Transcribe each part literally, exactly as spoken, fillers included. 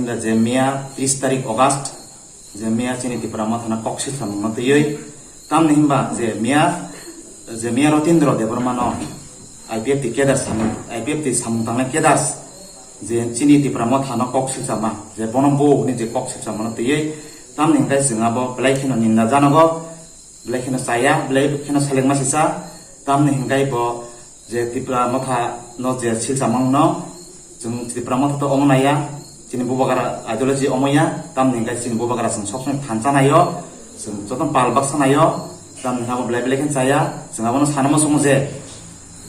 Je miya tris tarik August, je miya chini Tipra Mothano kok silsamungno twiwi, tamni hinba je miya, je miya Rotindra Debbarmano I P F T cadre samung, I P F T samung tangnai cadres, je chini Tipra Mothano kok silsama, je bono bo hwnwi je kok silsamano twiwi, tamni hwnkhe chwng abo belai kheno ninda janogo, belai kheno chaya, belai kheno selengma sisa, tamni hwnkhe bo je Tipra Motha no je silsa mangno, chwng Tipra Motha to omo naiya, chini bubagra ideology omo ya, tamni hwnkhe chini bubagra chwng sob somoi thansa naio, chwng joto pal baksa naio, tamni hwnkhe abo belai belai khe chaya, chwng abono sanamo chwng je,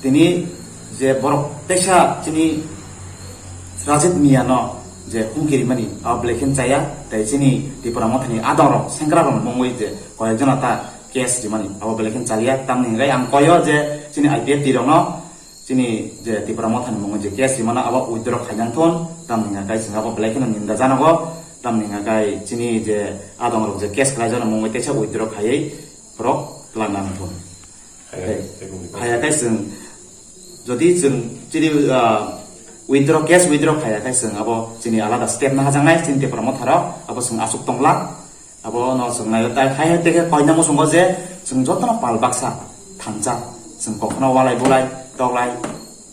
tini je borok teisa chini Rajit Miya no je humki rimani abo belai khe chaya, tei chini Tipra Mothani adongrok sengkrakrok mungwi je koyekjona ta case rimani abo belai khe chaliya, tamni hwnkhe ang koyo je chini I P F T rokno chini je Tipra Mothani mungwi je case rimano abo withdraw khainang thun, tamni hwnkhe chwng abo belai kheno ninda janogo, tamni hwnkhe chini je adongrok je case khlaijakno mungwi teisa withdraw khaiwi borok twlang nang thun. Hai, hai, hai, hai. Hai, hai, chwng jodi chwng chini, ah, withdraw, case withdraw khaiya khe chwng abo chini alada step na hajaknai chini Tipra Motharo abo chwng aswk tongla. Abo no chwng nai tai hai hai teke koina muchungo je chwng jotono pal baksa thansa chwng kokno walai bulai toklai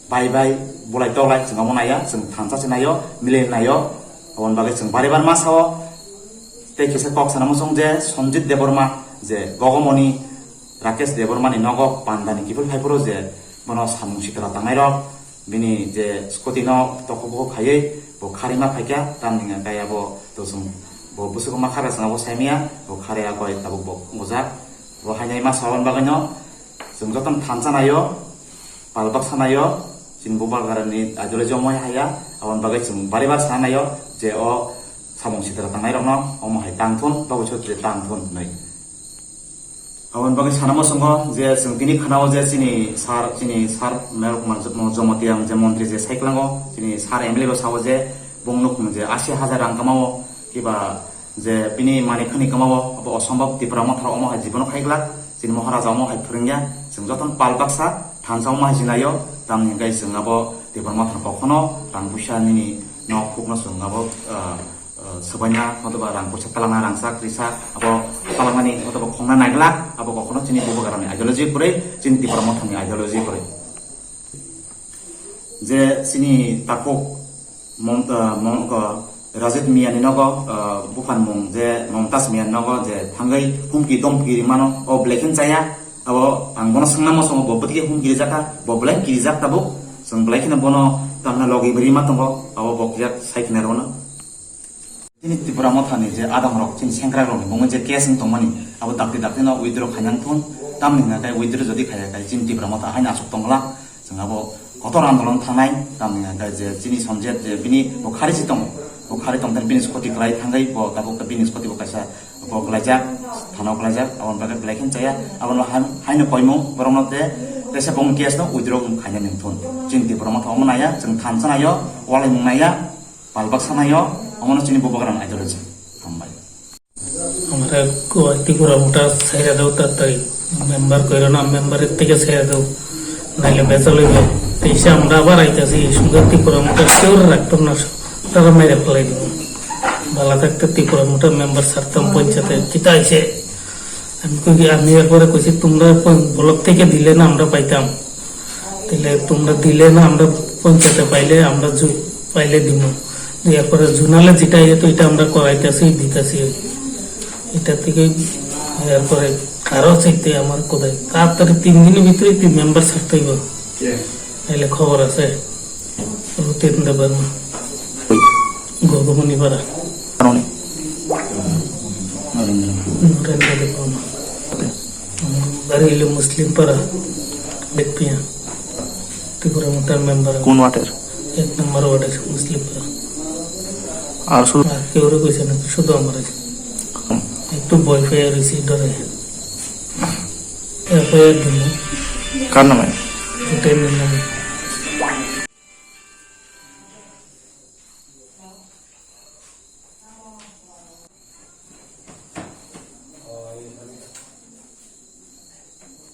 bai bai bulai toklai chwng amo naiya chwng thansa se naio milai naio aboni bagwi chwng bari bar ma sao tei kisa kok sana muchung je Sanjit Debbarma je Gogomoni Rakesh Debbarmani nogo pandani kiphil phaiphuru je bono samung sitra tangnairok, bini je scooty no tokho bokho khaiwi bo kharima phaikha, tamni hwnkhe abo to chwng bo bwswk ma khara chwng abo saimanya, bo kharwi agoi tabuk bo wngajak. Bo hainai ma saboni bagwino chwng jotono thansa naio, pal baksa naio, chini bubagrani ideology omo haya, aboni bagwi chwng bari bar sa naio je o samung sitra tangnairokno omo hai tang thun, tobui sot je tang thun hwnwi. Aboni bagwi sana muchungo je chwng tini khwnao je chini sir, chini sir Mayor Kumar Jamatia je montri je saiklango, chini sir M L A bo sao je bong nuk je asi hajar rang kamao, kiba je bini mani khani kamao, abo osombab Tipra Motharo omo hai jibono khaiglak, chini Maharaja omo hai phwrwngya, chwng jotono pal baksa thansa omo hai jinaio, tamni hwnkhe chwng abo Tipra Motharo kokhono rang puisa nini nok phukno chwng abo, ah, ah, swbaina, hotoba rang puisa talangna, rangchak, risa, abo talangmani, hotoba khongna naiglak, abo kokhono chini bubagrani ideology kwrwi, chini Tipra Mothani ideology kwrwi. Je chini takhuk Mom-, ah, Mom-, ah, Rajit Miyani nogo, ah, buphang mung je Momtaz Miyani nogo je thangwi humki domki rimano, o belai khe chaya, abo ang bono swngna muchungo bo bwtwi humki rijak kha, bo belai kirijak tabuk, chwng belai kheno bono tamna logi rima tongo, abo bo kisa sai khna rwno. Chini Tipra Mothani je adongrok, chini sengkrakrokni mungwi je case wng tongmani, abo dakti dakti no withdraw khainang thun, tamni hwnkhe withdraw jodi khaiya khe chini Tipra Motha haino aswk tongla, chwng abo kotor andolon thangnai, tamni hwnkhe je chini Sanjit je bini bo khari si tongo, bo khari tongthani bini scooty kwlai thangwi bo tabuk bini scooty bo kaisa bo kwlaijak, thana o kwlaijak, aboni bagwi belai khe chaya, abono hai-, haino koimung borokno tei teisa bongni case no withdraw khainani thun. Chini Tipra Motha omo naiya, chwng thansa naio, walai mung naiya, pal baksa naio, omono chini bubagrani ideology. Hambai. Amra ko Tipra Motha saira do ta tai member koiro na member tike saira do. Naile bechalo be. Teisa amra barai ta si sunga Tipra Motha sure rakto na tara maire phalai do. Bala tak ta Tipra Motha member sartam ponchate kita ise. আমি কই কি, আমি একবারে কইছি, "তোমরা পন-, ব্লক থেকে দিলে না আমরা পাইতাম, তাহলে তোমরা দিলে না আমরা পঞ্চায়েতে পাইলে আমরা জু-, পাইলে দিব।" তো একবারে জোনালে যেটা ইয়ে, তো এটা আমরা করাইতেছি, দিতেছি। এটা থেকে এরপরে আরো চাইতে আমার কোথায় তাড়াতাড়ি তিন দিনের ভিতরে তুই মেম্বার ছাড়তে হইব। Naile khobor ase? Rutin Debbarma. Gogomoni Para. Aroni. Narendra Debbarma. Gari ile Muslim Para. Bekpia. Tipra Motha member. কোন ওয়ার্ডের? এক নম্বর ওয়ার্ডের মুসলিম পাড়া। আর শুধু আর কেউ কইছে না, শুধু আমার। হুম। একটু ভয় পেয়ে রয়েছি, ডরে। এফআইআর দিন। কার নামে? রুটেনের নামে।